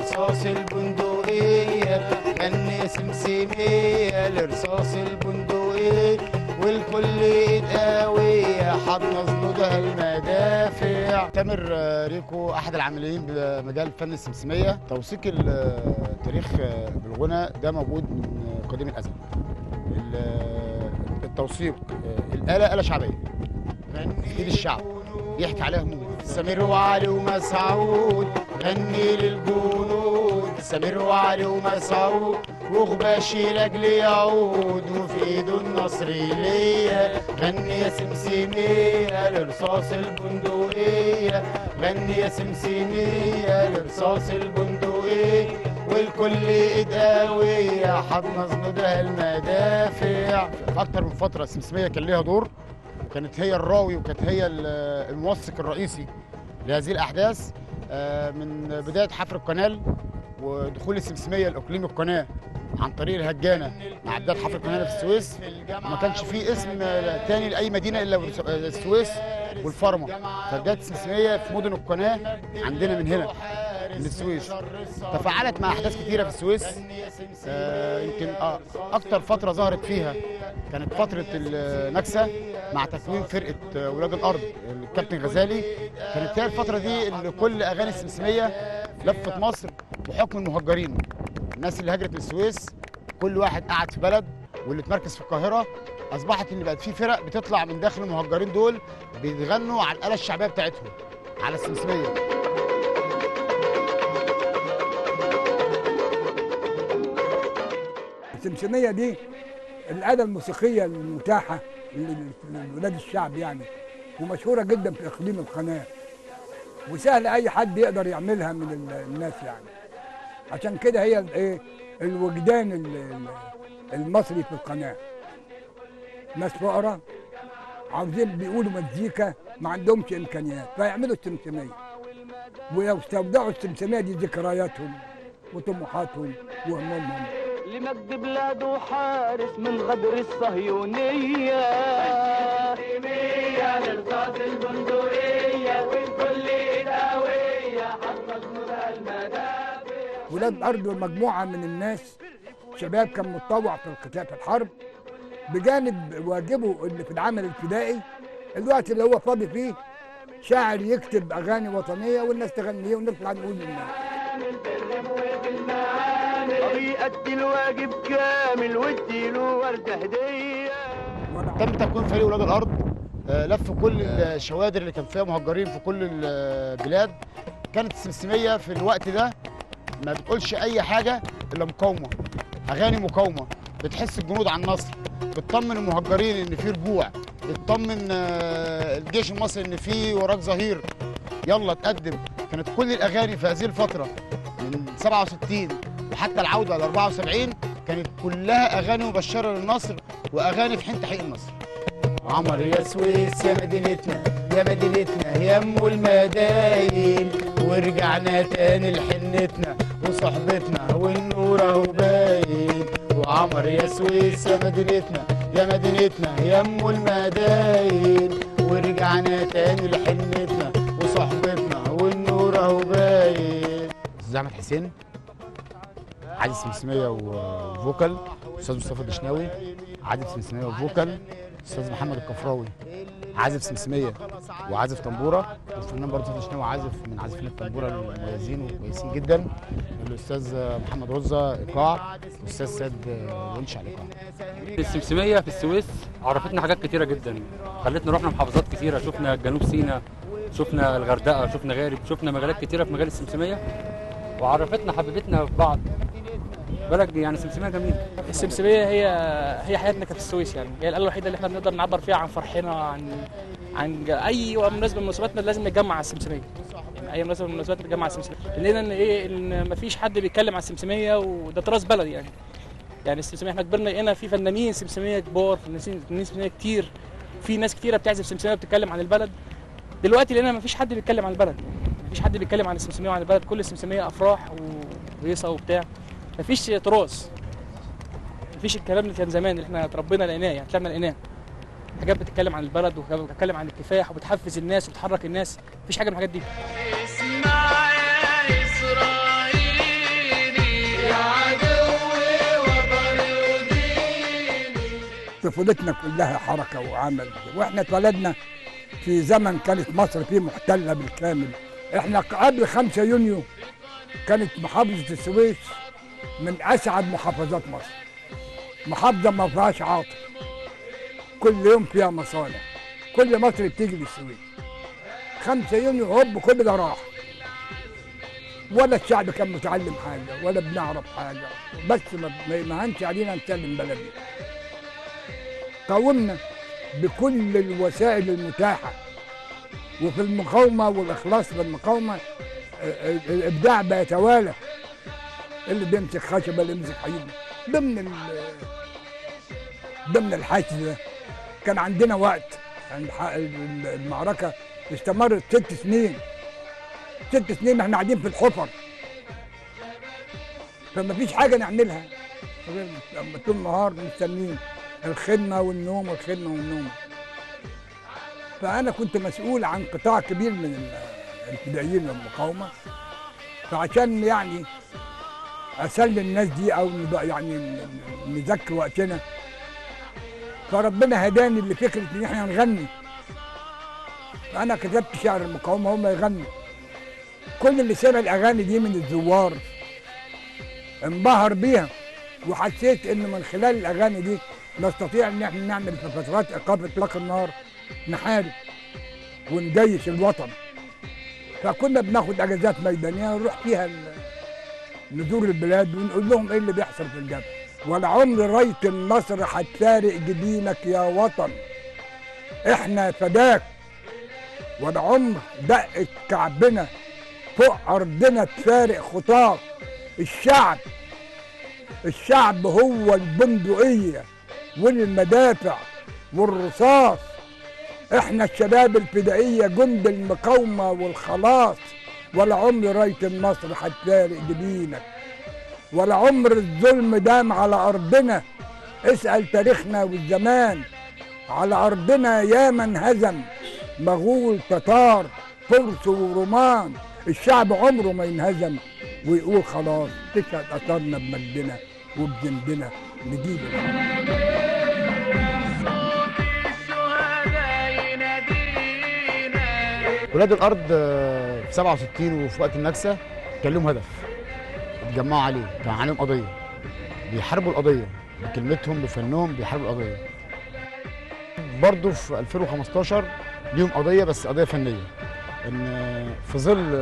لرصاص البندقية، غني سمسمية لرصاص البندقية، والكل ايد قوية حضن زنودها المدافع. تامر ريكو احد العاملين بمجال فن السمسمية. توثيق التاريخ بالغنى ده موجود من قديم الازل. التوثيق الآلة آلة شعبية في ايد الشعب يحكي عليها هموم. سمير وعلي ومسعود غني للجنود، سمير وعلي ومسعود وغباشي لاجل يعود، وفي ايده النصر ليا. غني يا سمسمية لرصاص البندقية، غني يا سمسمية لرصاص البندقية، والكل ايد قوية حضن زنودها المدافع. في اكتر من فترة السمسمية كان ليها دور، وكانت هي الراوي وكانت هي الموثق الرئيسي لهذه الأحداث. من بداية حفر القنال ودخول السمسمية لإقليم القناة عن طريق الهجانة مع بداية حفر القناة في السويس، ما كانش فيه اسم تاني لأي مدينة إلا السويس والفرمة. فبداية السمسمية في مدن القناة عندنا من هنا من السويس تفاعلت مع أحداث كتيرة في السويس. يمكن أكتر فترة ظهرت فيها كانت فترة النكسة مع تكوين فرقة ولاد الأرض الكابتن غزالي. كانت هي الفترة دي اللي كل أغاني السمسمية لفت مصر بحكم المهجرين، الناس اللي هاجرت من السويس، كل واحد قعد في بلد واللي اتمركز في القاهرة. أصبحت إن بقت في فرق بتطلع من داخل المهجرين دول بيتغنوا على الآلة الشعبية بتاعتهم على السمسمية. السمسمية دي الآلة الموسيقية المتاحة لولاد الشعب يعني، ومشهورة جدا في إقليم القناة، وسهل أي حد يقدر يعملها من الناس يعني. عشان كده هي الايه الوجدان المصري في القناة. ناس فقراء عاوزين بيقولوا مزيكا، ما عندهمش إمكانيات، فيعملوا السمسمية ويستودعوا السمسمية دي ذكرياتهم وطموحاتهم وهمومهم. لمجد بلاده حارس من غدر الصهيونية، لرصاص البندقية، والكل قوية حضن زنودها المدافع. ولاد الأرض مجموعة من الناس شباب كان متطوع في القتال في الحرب، بجانب واجبه اللي في العمل الفدائي. الوقت اللي هو فاضي فيه شاعر يكتب أغاني وطنية والناس تغنيه ونطلع نقول للناس. بيأدي الواجب كامل واديله وردة هدية. تم تكوين فريق ولاد الأرض، لف كل الشوادر اللي كان فيها مهجرين في كل البلاد. كانت السمسمية في الوقت ده ما بتقولش أي حاجة إلا مقاومة، أغاني مقاومة، بتحس الجنود على النصر، بتطمن المهجرين إن في رجوع، بتطمن الجيش المصري إن في وراك ظهير، يلا تقدم. كانت كل الأغاني في هذه الفترة من 67 وحتى العودة ل 74 كانت كلها أغاني مبشرة للنصر وأغاني في حين تحقيق النصر. عمر يا سويس يا مدينتنا يا مدينتنا يا أم المداين، ورجعنا تاني لحنتنا وصحبتنا والنور أهو باين. وعمر يا سويس يا مدينتنا يا مدينتنا يا أم المداين، ورجعنا تاني لحنتنا وصحبتنا والنور أهو باين. أستاذ أحمد حسين عازف سمسمية و vocal، أستاذ مصطفى الدشناوي عازف سمسمية و vocal، أستاذ محمد الكفراوي عازف سمسمية وعازف طنبورة، والفنان برضه مصطفى الدشناوي عازف من عازفين الطنبورة المميزين وكويسين جدا، الأستاذ محمد رزة إيقاع، والأستاذ سيد ونش على الإيقاع. السمسمية في السويس عرفتنا حاجات كتيرة جدا، خلتنا رحنا محافظات كتيرة، شفنا جنوب سيناء، شفنا الغردقة، شفنا غارب، شفنا مجالات كتيرة في مجال السمسمية، وعرفتنا حبيبتنا في بعض. بلد يعني سمسمية جميلة. السمسمية هي حياتنا في السويس يعني، هي الآلة الوحيدة اللي احنا بنقدر نعبر فيها عن فرحنا، عن أي مناسبة من مناسباتنا لازم نتجمع على السمسمية. يعني أي مناسبة من المناسبات نتجمع على السمسمية، لقينا إن إيه إن مفيش حد بيتكلم على السمسمية، وده تراث بلد يعني. يعني السمسمية احنا كبرنا لقينا في فنانين سمسمية كبار، فنانين سمسمية كتير، في ناس كتيرة بتعزف سمسمية وبتتكلم عن البلد. دلوقتي لقينا مفيش حد بيتكلم عن البلد، مفيش حد بيتكلم عن السمسمية وعن البلد، كل السمسمية أفراح وهيصة وبتاع، مفيش تراث، مفيش الكلام اللي كان زمان اللي احنا اتربينا لقيناه، يعني طلعنا لقيناه حاجات بتتكلم عن البلد وبتتكلم عن الكفاح وبتحفز الناس وبتحرك الناس، مفيش حاجة من الحاجات دي. اسمع يا إسرائيل. طفولتنا كلها حركة وعمل، واحنا اتولدنا في زمن كانت مصر فيه محتلة بالكامل. احنا قبل 5 يونيو كانت محافظة السويس من اسعد محافظات مصر، محافظة ما فيهاش عاطل، كل يوم فيها مصانع، كل مصر بتيجي للسويس. 5 يونيو هوب كل ده راح، ولا الشعب كان متعلم حاجة ولا بنعرف حاجة، بس ما هنش علينا نسلم بلدنا. قاومنا بكل الوسائل المتاحة، وفي المقاومة والاخلاص للمقاومة الابداع بيتوالى، اللي بيمسك خشبه اللي بيمسك حديد. ضمن الحشد ده كان عندنا وقت، يعني المعركة استمرت 6 سنين، 6 سنين احنا قاعدين في الحفر، فما فيش حاجة نعملها غير طول النهار مستنيين الخدمة والنوم والخدمة والنوم. فانا كنت مسؤول عن قطاع كبير من الفدائيين والمقاومة، فعشان يعني اسلم الناس دي او يعني نذكر وقتنا، فربنا هداني لفكرة ان احنا نغني. فانا كتبت شعر المقاومة هم يغنوا. كل اللي سمع الاغاني دي من الزوار انبهر بيها، وحسيت انه من خلال الاغاني دي نستطيع ان احنا نعمل في فترات ايقاف اطلاق النار نحارب ونجيش الوطن. فكنا بناخد اجازات ميدانية نروح فيها نزور البلاد ونقول لهم ايه اللي بيحصل في الجبل. ولا عمر رايه النصر هتفارق جبينك يا وطن، احنا فداك. ولا عمر دقه كعبنا فوق ارضنا تفارق خطاك. الشعب، الشعب هو البندقية والمدافع والرصاص، احنا الشباب الفدائيه جند المقاومة والخلاص. ولا عمر رايه النصر هتفارق جبينك، ولا عمر الظلم دام على ارضنا. اسال تاريخنا والزمان، على ارضنا يا من هزم مغول تتار فرس ورومان. الشعب عمره ما ينهزم ويقول خلاص، تشهد اثرنا بمجدنا وبجندنا نجيب الحق. ولاد الارض في 67 وفي وقت النكسه كان لهم هدف اتجمعوا عليه، كان عليهم قضية، بيحاربوا القضية بكلمتهم بفنهم، بيحاربوا القضية. برضه في 2015 ليهم قضية، بس قضية فنية، ان في ظل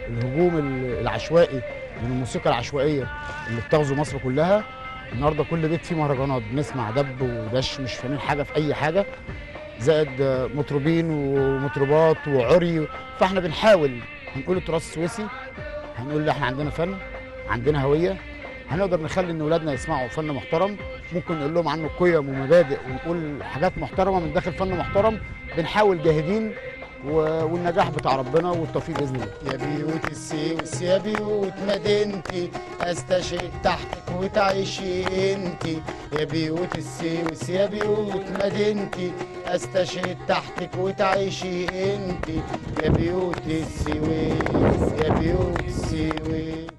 الهجوم العشوائي من الموسيقى العشوائية اللي بتغزو مصر كلها، النهارده كل بيت فيه مهرجانات، بنسمع دب ودش، مش فاهمين حاجة في اي حاجة، زائد مطربين ومطربات وعري. فاحنا بنحاول هنقول التراث السويسي، هنقول احنا عندنا فن، عندنا هوية، هنقدر نخلي ان اولادنا يسمعوا فن محترم، ممكن نقول لهم عنه قيم ومبادئ ونقول حاجات محترمه من داخل فن محترم. بنحاول جاهدين، والنجاح بتاع ربنا والتوفيق باذن الله. يا بيوت السويس يا بيوت مدينتي، استشهد تحتك وتعيشي انتي. يا بيوت السويس يا بيوت مدينتي، استشهد تحتك وتعيشي انتي. يا بيوت السويس يا بيوت السويس.